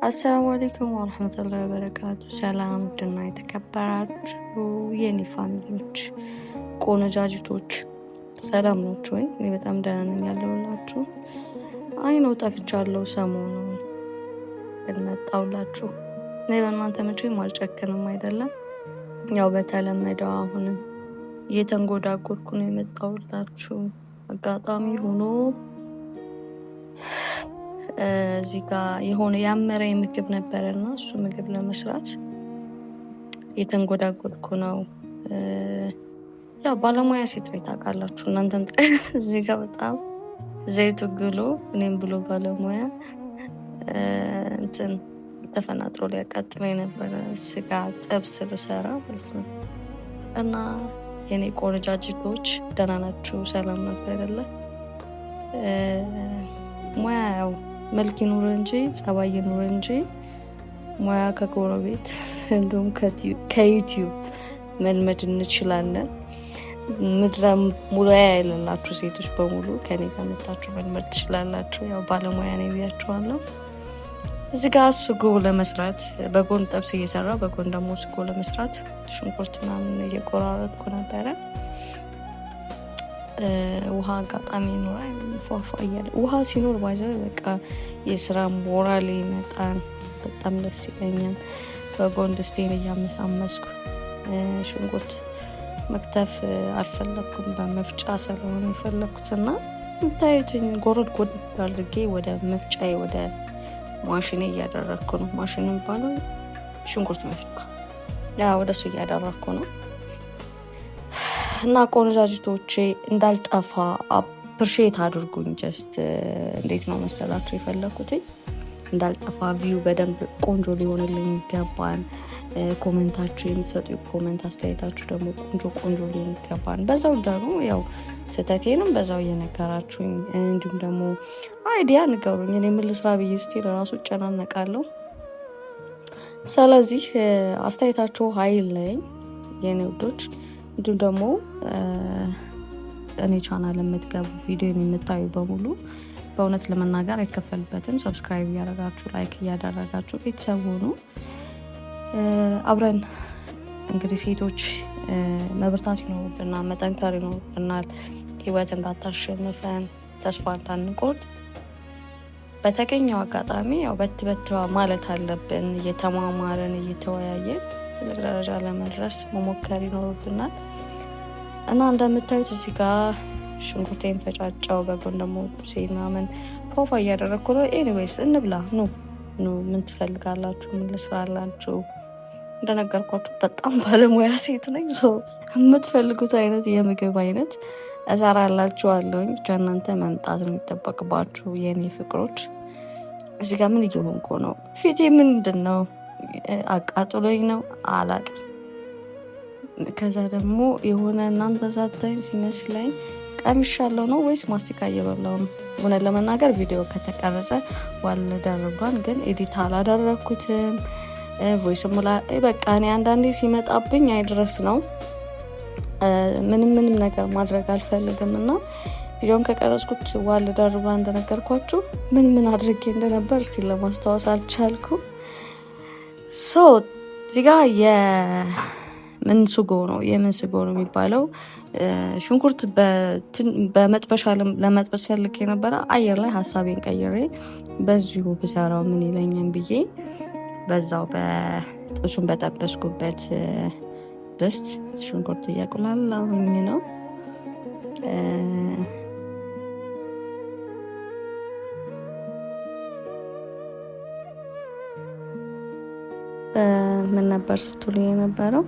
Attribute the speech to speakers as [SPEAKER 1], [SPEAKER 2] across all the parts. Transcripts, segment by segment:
[SPEAKER 1] አሰላሙ አለይኩም ወረህመቱላሂ ወበረካቱ። ሰላም ድና የተከበራችሁ የኔ family ዎች ቆነጃጅቶች ሰላም ናችሁ ወይ? እኔ በጣም ደህና ነኝ ያለሁላችሁ። አይ ነው ጠፍቻለሁ ሰሞኑን፣ ግን መጣሁላችሁ። እኔ በእናንተ መቼም አልጨክንም አይደለም። ያው በተለመደው አሁንም እየተንጎዳጎድኩ ነው የመጣሁላችሁ። አጋጣሚ ሆኖ እዚህ ጋር የሆነ ያመረ ምግብ ነበረ እና እሱ ምግብ ለመስራት እየተንጎዳጎድኩ ነው። ያው ባለሙያ ሴት ላይ ታውቃላችሁ እናንተም። እዚህ ጋር በጣም ዘይቱ ግሎ እኔም ብሎ ባለሙያ እንትን ተፈናጥሮ ሊያቃጥለ የነበረ ስጋ ጥብስ ልሰራ ማለት ነው። እና የኔ ቆነጃጅቶች ደህና ናችሁ? ሰላም ናችሁ አይደለ? ሙያ ያው መልክ ይኑር እንጂ ጸባይ ይኑር እንጂ ሙያ ከጎረቤት እንዲሁም ከዩቲዩብ መልመድ እንችላለን። ምድረ ሙያ የሌላችሁ ሴቶች በሙሉ ከኔ ጋር መታችሁ መልመድ ትችላላችሁ። ያው ባለሙያ ነኝ ብያችኋለሁ። እዚህ ጋር ስጎ ለመስራት በጎን ጥብስ እየሰራ በጎን ደግሞ ስጎ ለመስራት ሽንኩርት ምናምን እየቆራረጥኩ ነበረ። ውሃ አጋጣሚ ይኖራ ፏፏ እያለ ውሃ ሲኖር ባይዘ በቃ የስራ ሞራል ይመጣል። በጣም ደስ ይለኛል። በጎን ድስቴን እያመሳመስኩ ሽንኩርት መክተፍ አልፈለግኩም፣ በመፍጫ ስለሆነ የፈለግኩት እና የምታዩትኝ ጎረድ ጎድ አድርጌ ወደ መፍጫዬ ወደ ማሽኔ እያደረግኩ ነው። ማሽን የሚባለው ሽንኩርት መፍጫ ያ ወደ እሱ እያደረግኩ ነው። እና ቆነጃጅቶቼ እንዳልጠፋ appreciate አድርጉኝ። Just እንዴት ነው መሰላችሁ የፈለግኩትኝ እንዳልጠፋ view በደንብ ቆንጆ ሊሆንልኝ ይገባል። Comment ኣችሁ የምትሰጡ comment አስተያየታችሁ ደግሞ ቆንጆ ቆንጆ ሊሆን ይገባል። በዛው ደግሞ ያው ስህተቴንም በዛው እየነገራችሁኝ እንዲሁም ደግሞ idea ንገሩኝ። እኔ ምን ልስራ ብዬ still ራሱ እጨናነቃለሁ። ስለዚህ አስተያየታችሁ አይለየኝ የኔ ውዶች። እንዲሁም ደግሞ እኔ ቻናል የምትገቡ ቪዲዮ የምታዩ በሙሉ በእውነት ለመናገር አይከፈልበትም። Subscribe እያደረጋችሁ like እያደረጋችሁ ቤተሰብ ሆኑ። አብረን እንግዲህ ሴቶች መብርታት ይኖርብናል፣ መጠንከር ይኖርብናል። ህይወት እንዳታሸንፈን ተስፋ እንዳንቆርጥ በተገኘው አጋጣሚ ያው በት በት ማለት አለብን። እየተማማርን እየተወያየን ትልቅ ደረጃ ለመድረስ መሞከር ይኖርብናል። እና እንደምታዩት እዚህ ጋር ሽንኩርቴን ፈጫጫው፣ በጎን ደግሞ ጥብሴ ምናምን ፎፋ እያደረግኩ ነው። Anyways እንብላ፣ ኑ ኑ፣ ምን ትፈልጋላችሁ? ምን ልስራላችሁ? እንደነገርኳችሁ በጣም ባለሙያ ሴት ነኝ። የምትፈልጉት አይነት የምግብ አይነት እሰራላችኋለሁኝ። ብቻ እናንተ መምጣት ነው የሚጠበቅባችሁ የኔ ፍቅሮች። እዚህ ጋር ምን እየሆንኩ ነው? ፊቴ ምንድን ነው? አቃጥሎኝ ነው አላቅም። ከዛ ደግሞ የሆነ እናንተ ሳታዩኝ ሲመስለኝ ቀምሻለሁ ነው ወይስ ማስቲካ እየበላው ነው? እውነት ለመናገር ቪዲዮ ከተቀረጸ ዋል ደርጓል፣ ግን edit አላደረግኩትም። Voice ሙላ በቃ እኔ አንዳንዴ ሲመጣብኝ አይድረስ ነው ምንም ምንም ነገር ማድረግ አልፈልግም። እና ቪዲዮን ከቀረጽኩት ዋል ደርባ እንደነገርኳችሁ ምን ምን አድርጌ እንደነበር እስቲ ለማስታወስ አልቻልኩም። So እዚህ ጋ የምን ስጎ ነው የምን ስጎ ነው የሚባለው? ሽንኩርት በመጥበሻ ለመጥበስ ፈልጌ የነበረ አየር ላይ ሀሳቤን ቀይሬ በዚሁ ብሰራው ምን ይለኛል ብዬ በዛው በጥብሱን በጠበስኩበት ድስት ሽንኩርት እያቁላላሁኝ ነው። ምን ነበር ስትሉ የነበረው?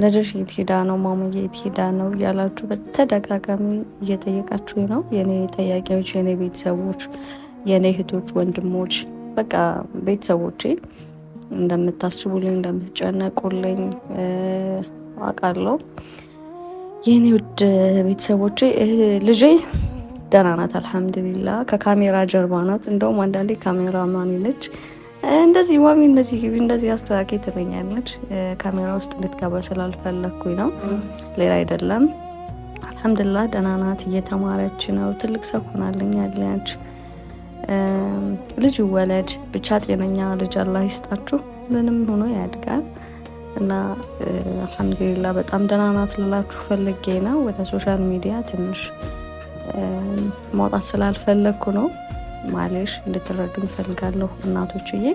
[SPEAKER 1] ልጅሽ የት ሄዳ ነው፣ ማሙዬ የት ሄዳ ነው እያላችሁ በተደጋጋሚ እየጠየቃችሁ ነው። የኔ ጠያቂዎች፣ የኔ ቤተሰቦች፣ የኔ እህቶች፣ ወንድሞች፣ በቃ ቤተሰቦቼ እንደምታስቡልኝ እንደምትጨነቁልኝ አውቃለሁ። የኔ ውድ ቤተሰቦቼ ልጄ ደህና ናት፣ አልሐምዱሊላ። ከካሜራ ጀርባ ናት። እንደውም አንዳንዴ ካሜራ ማን ነች እንደዚህ ማሚ እንደዚህ ግቢ እንደዚህ አስተካክይ ትለኛለች። ካሜራ ውስጥ እንድትገባ ስላልፈለግኩኝ ነው፣ ሌላ አይደለም። አልሐምዱሊላህ ደህና ናት፣ እየተማረች ነው፣ ትልቅ ሰው ሆናልኛለች። ልጅ ይወለድ ብቻ ጤነኛ ልጅ አላህ ይስጣችሁ። ምንም ሆኖ ያድጋል እና አልሐምዱሊላ በጣም ደህና ናት ልላችሁ ፈልጌ ነው። ወደ social media ትንሽ ማውጣት ስላልፈለግኩ ነው። ማሌሽ እንድትረዱኝ እፈልጋለሁ እናቶችዬ።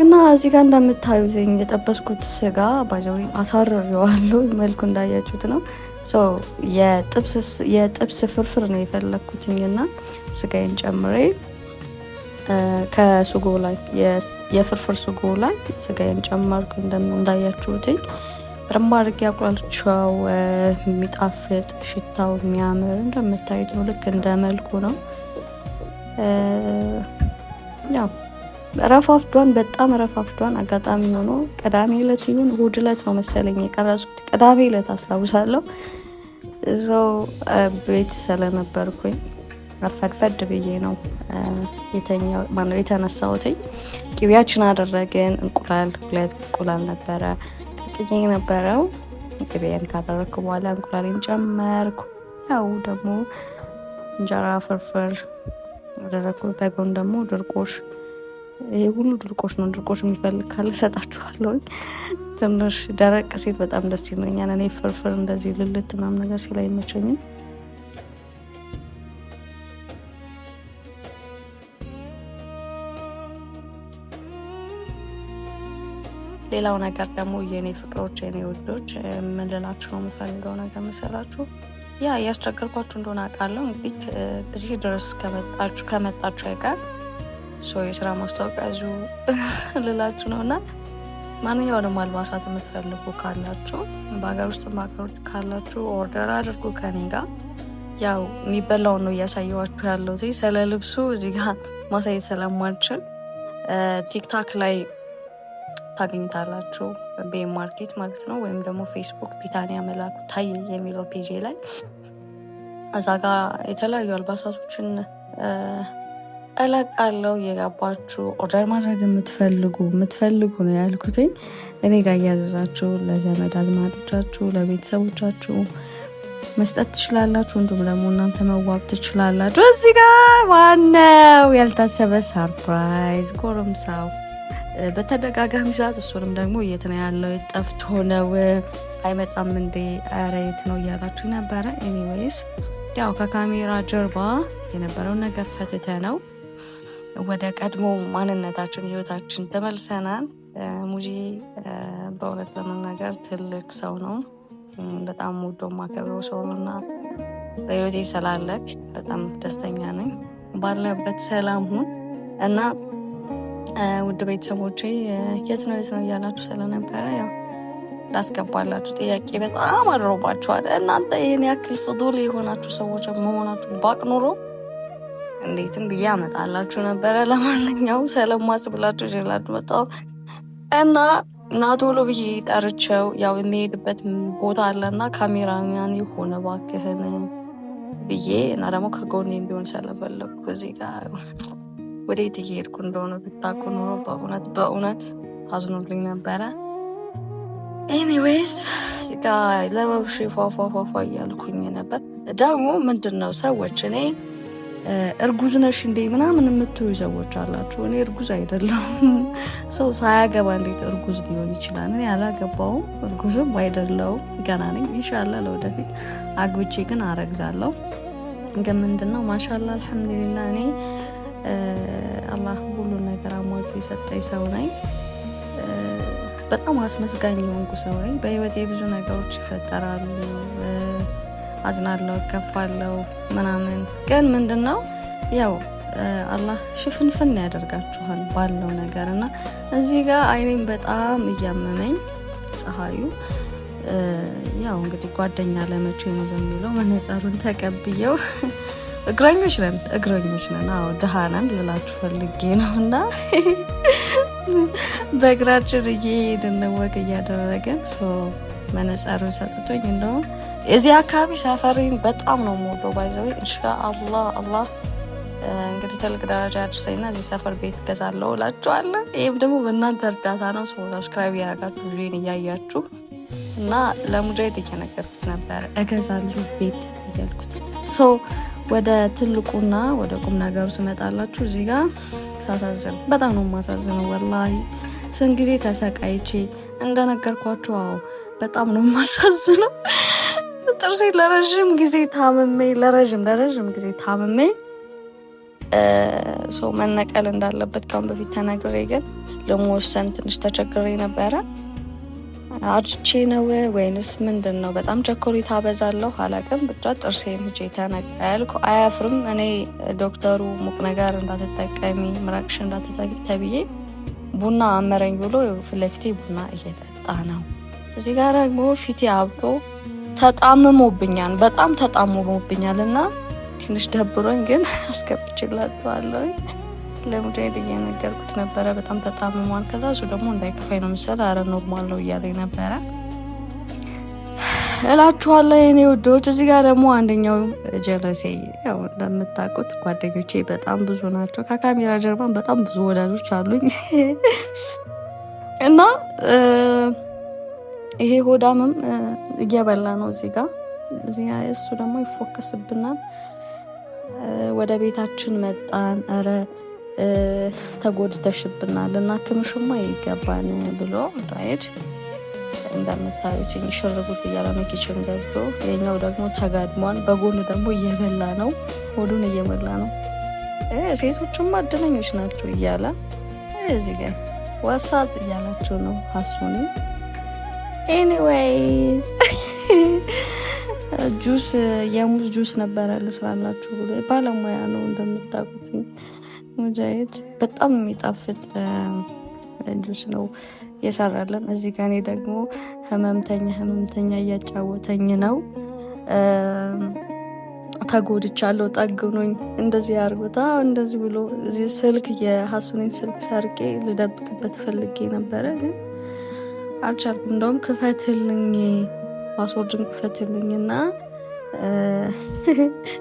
[SPEAKER 1] እና እዚህ ጋር እንደምታዩት የጠበስኩት ስጋ by the way አሳርሬዋለሁ። መልኩ እንዳያችሁት ነው። የጥብስ ፍርፍር ነው የፈለግኩትኝ እና ስጋዬን ጨምሬ ከሱጎ ላይ የፍርፍር ሱጎ ላይ ስጋዬን ጨመርኩ። እንዳያችሁትኝ በደንብ አድርጌ አቁላልቼው የሚጣፍጥ ሽታው የሚያምር እንደምታዩት ነው። ልክ እንደ መልኩ ነው። ያው ረፋፍዷን በጣም ረፋፍዷን። አጋጣሚ ሆኖ ቅዳሜ ዕለት ይሁን እሑድ ዕለት ነው መሰለኝ የቀረጽኩት። ቅዳሜ ዕለት አስታውሳለሁ። እዛው ቤት ስለነበርኩኝ አርፈድፈድ ብዬ ነው ማነው የተነሳሁትኝ። ቅቤያችን አደረግን። እንቁላል ሁለት እንቁላል ነበረ ቅቄ ነበረው። ቅቤን ካደረግኩ በኋላ እንቁላሌን ጨመርኩ። ያው ደግሞ እንጀራ ፍርፍር አደረግኩ። በጎን ደግሞ ድርቆሽ፣ ይሄ ሁሉ ድርቆሽ ነው። ድርቆሽ የሚፈልግ ካለ እሰጣችኋለሁ። ትንሽ ደረቅ ሲል በጣም ደስ ይለኛል። እኔ ፍርፍር እንደዚህ ልልት ምናምን ነገር ሲል አይመቸኝም። ሌላው ነገር ደግሞ የኔ ፍቅሮች የኔ ውዶች የምንላችሁ ነው የምፈልገው ነገር መሰላችሁ፣ ያ እያስቸገርኳችሁ እንደሆነ አውቃለሁ። እንግዲህ እዚህ ድረስ ከመጣችሁ አይቀር የስራ ማስታወቂያ እዚሁ ልላችሁ ነው እና ማንኛውንም አልባሳት የምትፈልጉ ካላችሁ በሀገር ውስጥ በሀገር ውጭ ካላችሁ order አድርጉ ከኔ ጋር። ያው የሚበላውን ነው እያሳየኋችሁ ያለሁት። ስለ ልብሱ እዚህ ጋር ማሳየት ስለማልችል ቲክቶክ ላይ ታገኝታላችሁ፣ ቤ ማርኬት ማለት ነው። ወይም ደግሞ ፌስቡክ ቢታንያ መላኩ ታይ የሚለው page ላይ እዛ ጋ የተለያዩ አልባሳቶችን እለቃለሁ። እየገባችሁ order ማድረግ የምትፈልጉ ነው ያልኩትኝ እኔ ጋር እያዘዛችሁ ለዘመድ አዝማዶቻችሁ ለቤተሰቦቻችሁ መስጠት ትችላላችሁ። እንዲሁም ደግሞ እናንተ መዋብ ትችላላችሁ። እዚህ ጋር ዋናው ያልታሰበ surprise ጎረምሳው በተደጋጋሚ ሰዓት እሱንም ደግሞ የት ነው ያለው ጠፍቶ ነው አይመጣም እንዴ ኧረ የት ነው እያላችሁ ነበረ። Anyways ያው ከካሜራ ጀርባ የነበረውን ነገር ፈትተ ነው ወደ ቀድሞ ማንነታችን ህይወታችን ተመልሰናል። ሙጂ በእውነት ለመናገር ትልቅ ሰው ነው። በጣም ወዶ ማከብረው ሰው ነው እና በህይወቴ ስላለክ በጣም ደስተኛ ነኝ። ባለበት ሰላም ሁን እና ውድ ቤተሰቦቼ የት ነው የት ነው እያላችሁ ስለነበረ ያው ላስገባላችሁ ጥያቄ በጣም አድሮባችኋል። እናንተ ይህን ያክል ፍዱል የሆናችሁ ሰዎች መሆናችሁ ባቅ ኑሮ እንዴትም ብዬ አመጣላችሁ ነበረ። ለማንኛውም ስለማስብላችሁ ይችላችሁ መጣሁ እና እና ቶሎ ብዬ ጠርቼው ያው የሚሄድበት ቦታ አለና ካሜራማን የሆነ እባክህን ብዬ እና ደግሞ ከጎኔ እንዲሆን ስለፈለግኩ እዚህ ጋር ወዴት እየሄድኩ እንደሆነ ብታውቁ ኖሮ በእውነት በእውነት አዝኖልኝ ነበረ። Anyways ጋ ለባብሼ ፏፏፏፏ እያልኩኝ ነበር። ደግሞ ምንድን ነው ሰዎች እኔ እርጉዝ ነሽ እንዴ ምናምን የምትሉ ሰዎች አላችሁ። እኔ እርጉዝ አይደለሁም። ሰው ሳያገባ እንዴት እርጉዝ ሊሆን ይችላል? እኔ አላገባውም፣ እርጉዝም አይደለሁም፣ ገና ነኝ። ኢንሻላህ ለወደፊት አግብቼ ግን አረግዛለሁ። ግን ምንድን ነው ማሻላ አልሐምዱሊላ እኔ አላህ ሁሉን ነገር አሟልቶ የሰጠኝ ሰው ነኝ። በጣም አስመስጋኝ የሆንኩ ሰው ነኝ። በህይወቴ ብዙ ነገሮች ይፈጠራሉ። አዝናለሁ፣ እከፋለሁ ምናምን። ግን ምንድን ነው ያው አላህ ሽፍንፍን ያደርጋችኋል ባለው ነገር እና እዚህ ጋር አይኔም በጣም እያመመኝ ፀሐዩ ያው እንግዲህ ጓደኛ ለመቼ ነው በሚለው መነጸሩን ተቀብየው እግረኞች ነን እግረኞች ነን። አዎ ድሃ ነን ልላችሁ ፈልጌ ነው። እና በእግራችን እየሄድን walk እያደረግን መነጸሩን ሰጥቶኝ እንደውም የዚህ አካባቢ ሰፈሪን በጣም ነው የምወደው። By the way ኢንሻአላህ አላህ እንግዲህ ትልቅ ደረጃ ያድርሰኝና እዚህ ሰፈር ቤት ገዛለሁ እላችኋለሁ። ይህም ደግሞ በእናንተ እርዳታ ነው። Subscribe እያደረጋችሁ ቪዲዮን እያያችሁ እና ለሙጃሂድ እየነገርኩት ነበር እገዛለሁ ቤት እያልኩት። So ወደ ትልቁና ወደ ቁም ነገሩ ስመጣላችሁ እዚህ ጋር ሳሳዝን በጣም ነው የማሳዝነው። ወላሂ ስንት ጊዜ ተሰቃይቼ እንደነገርኳችሁ፣ አዎ በጣም ነው የማሳዝነው። ጥርሴ ለረዥም ጊዜ ታምሜ ለረዥም ጊዜ ታምሜ ሰው መነቀል እንዳለበት ካሁን በፊት ተነግሬ ግን ለመወሰን ትንሽ ተቸግሬ ነበረ። አርጅቼ ነው ወይንስ ምንድን ነው? በጣም ቸኮሌት አበዛለሁ አላውቅም። ብቻ ጥርሴን ሄጄ ተነቀልኩ። አያፍርም። እኔ ዶክተሩ ሙቅ ነገር እንዳትጠቀሚ ምራቅሽ እንዳትጠቂ ተብዬ ቡና አመረኝ ብሎ ፊት ለፊቴ ቡና እየጠጣ ነው። እዚህ ጋር ደግሞ ፊቴ አብጦ ተጣምሞብኛል፣ በጣም ተጣምሞብኛል እና ትንሽ ደብሮኝ ግን አስገብቼላችኋለሁ። ለሙጃሂድ እየነገርኩት ነበረ። በጣም ተጣምሟል። ከዛ እሱ ደግሞ እንዳይከፋኝ ነው መሰል አረ normal ነው እያለኝ ነበረ እላችኋለሁ የኔ ውዶች። እዚህ ጋር ደግሞ አንደኛው ጀለሴ፣ ያው እንደምታውቁት ጓደኞቼ በጣም ብዙ ናቸው። ከካሜራ ጀርባን በጣም ብዙ ወዳጆች አሉኝ እና ይሄ ሆዳምም እየበላ ነው እዚህ ጋር እዚህ እሱ ደግሞ ይፎከስብናል። ወደ ቤታችን መጣን። ኧረ ተጎድተሽብናል እና ክምሽማ ይገባን ብሎ ሙጃሂድ እንደምታዩት ሽር ጉድ እያለ ነው kitchen ገብቶ፣ የኛው ደግሞ ተጋድሟን፣ በጎን ደግሞ እየበላ ነው፣ ሆዱን እየበላ ነው። ሴቶችማ እድለኞች ናቸው እያለ እዚህ ጋር what's up እያላችሁ ነው ሀሱኒ። Anyways ጁስ የሙዝ ጁስ ነበረ ልስራላችሁ ብሎ ባለሙያ ነው እንደምታውቁት ሙጃሂድ። በጣም የሚጣፍጥ ጁስ ነው የሰራለን። እዚህ ጋ እኔ ደግሞ ህመምተኛ ህመምተኛ እያጫወተኝ ነው። ተጎድቻለሁ፣ ጠግኑኝ፣ እንደዚህ አርጎታ እንደዚህ ብሎ እዚህ ስልክ የሀሱኔን ስልክ ሰርቄ ልደብቅበት ፈልጌ ነበረ፣ ግን አልቻልኩም። እንደውም ክፈትልኝ፣ password ን ክፈትልኝ እና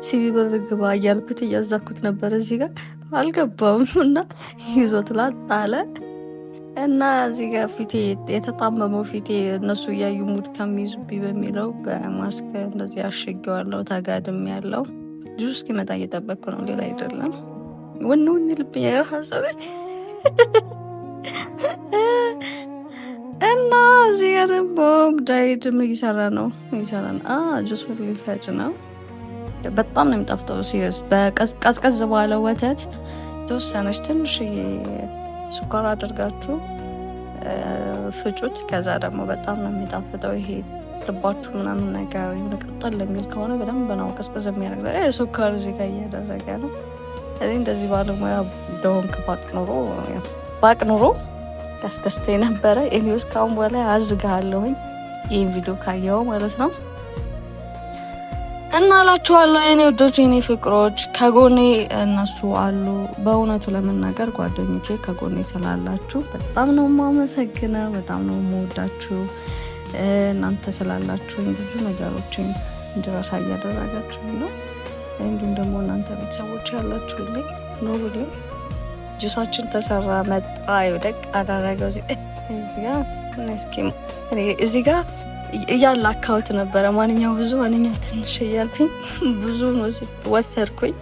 [SPEAKER 1] CBE ብር ግባ እያልኩት እያዛኩት ነበር። እዚህ ጋር አልገባም እና ይዞት ላጥ አለ እና እዚህ ጋር ፊቴ የተጣመመው ፊቴ እነሱ እያዩ mood ከሚይዙብኝ በሚለው በማስክ እንደዚህ አሽጌዋለሁ። ተጋድም ያለው ጁስ እስኪመጣ እየጠበቅኩ ነው፣ ሌላ አይደለም። ውን ውን ልብኛ ሀሳብ እና እዚህ ጋር ደግሞ ሙጃሂድ ምን እየሰራ ነው? እየሰራ ነው። ጁሱ ሊፈጭ ነው። በጣም ነው የሚጣፍጠው። Serious በቀዝቀዝ ባለ ወተት የተወሰነች ትንሽዬ ስኳር አድርጋችሁ ፍጩት። ከዛ ደግሞ በጣም ነው የሚጣፍጠው። ይሄ ልባችሁ ምናምን ነገር የሆነ ቅጠል የሚል ከሆነ በደንብ ነው ቅዝቅዝ የሚያደርግ። ስኳር እዚህ ጋር እያደረገ ነው። እዚህ እንደዚህ ባለሙያ እንደሆንክ ባቅ ኖሮ ያስደስተኝ ነበረ። Anyways ካሁን በኋላ አዝግሃለሁኝ ይህን ቪዲዮ ካየው ማለት ነው። እና እላችኋለሁ የኔ ውዶች የኔ ፍቅሮች፣ ከጎኔ እነሱ አሉ። በእውነቱ ለመናገር ጓደኞቼ ከጎኔ ስላላችሁ በጣም ነው የማመሰግነው፣ በጣም ነው የምወዳችሁ። እናንተ ስላላችሁኝ ብዙ ነገሮችን እንድረሳ እያደረጋችሁ ነው። እንዲሁም ደግሞ እናንተ ቤተሰቦች ያላችሁልኝ ኑሩልኝ። ጁሳችን ተሰራ መጣ፣ ይውደቅ አደረገው እዚህ ጋር እያላካሁት ነበረ። ማንኛው ብዙ ማንኛው ትንሽ እያልኩኝ ብዙ ወሰድኩኝ።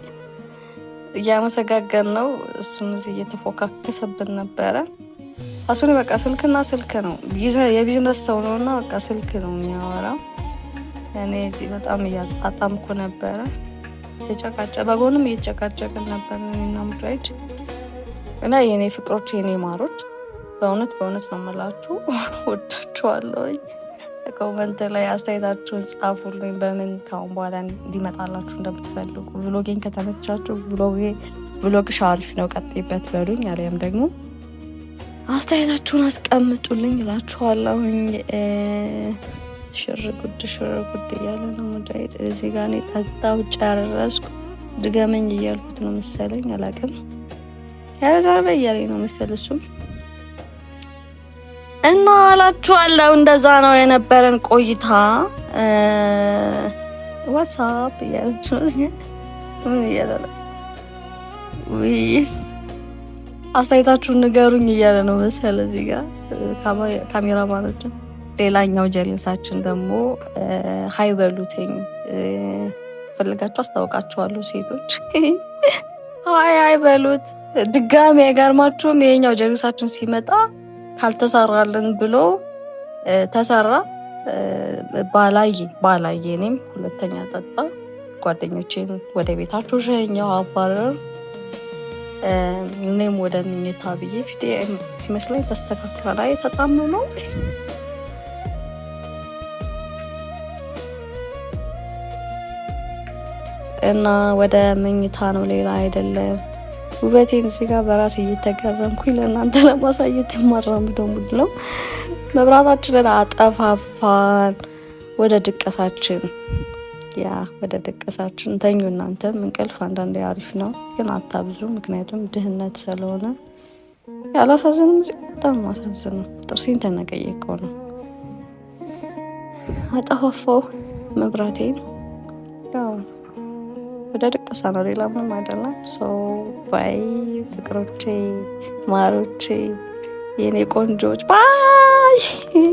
[SPEAKER 1] እያመሰጋገን ነው። እሱም እዚህ እየተፎካከሰብን ነበረ። አሱን በቃ ስልክና ስልክ ነው፣ የቢዝነስ ሰው ነው እና በቃ ስልክ ነው የሚያወራው። እኔ እዚህ በጣም እያጣጣምኩ ነበረ። ተጨቃጨ በጎንም እየተጨቃጨቅን ነበር እኔና ሙጃሂድ እና የኔ ፍቅሮች የኔ ማሮች፣ በእውነት በእውነት ነው የምላችሁ፣ ወዳችኋለሁኝ። Comment ላይ አስተያየታችሁን ጻፉልኝ። በምን ካሁን በኋላ እንዲመጣላችሁ እንደምትፈልጉ፣ vlog ኤን ከተመቻችሁ vlog ሽ አሪፍ ነው ቀጥይበት በሉኝ፣ አሊያም ደግሞ አስተያየታችሁን አስቀምጡልኝ እላችኋለሁኝ። ሽር ጉድ ሽር ጉድ እያለ ነው ሙጃሂድ። እዚህ ጋር እኔ ጠጣሁ ጨረስኩ፣ ድገመኝ እያልኩት ነው መሰለኝ፣ አላውቅም። ያረዛርበ እያለኝ ነው መሰል እሱም እና አላችኋለሁ። እንደዛ ነው የነበረን ቆይታ። What's up እያለች ነው ምን እያለ ነው? ውይ አስተያየታችሁን ንገሩኝ እያለ ነው መሰል እዚህ ጋር ካሜራማኖችን። ሌላኛው ጀለሳችን ደግሞ hi በሉትኝ ካስፈልጋችሁ አስታውቃችኋለሁ። ሴቶች አይ አይ በሉት። ድጋሚ አይገርማችሁም? ይሄኛው ጀግሳችን ሲመጣ ካልተሰራልን ብሎ ተሰራ። ባላዬ ባላዬ እኔም ሁለተኛ ጠጣ። ጓደኞቼን ወደ ቤታቸው ሸኘው፣ አባረር። እኔም ወደ ምኝታ ብዬ ፊቴ ሲመስለኝ ተስተካክሏል። አይ ተጣመመው እና ወደ መኝታ ነው፣ ሌላ አይደለም። ውበቴን እዚህ ጋር በራሴ እየተገረምኩኝ ለእናንተ ለማሳየት የማራምደው mood ነው። መብራታችንን አጠፋፋን። ወደ ድቀሳችን yeah ወደ ድቀሳችን ተኙ። እናንተም እንቅልፍ አንዳንዴ አሪፍ ነው፣ ግን አታብዙ። ምክንያቱም ድህነት ስለሆነ ያላሳዝንም። በጣም ማሳዝን ነው። ጥርሴን ተነቀየቀው ነው አጠፋፋው መብራቴን። ያው ወደ ድቀሳ ነው፣ ሌላ ምንም አይደለም። So bye ፍቅሮቼ፣ ማሮቼ፣ የኔ ቆንጆች bye።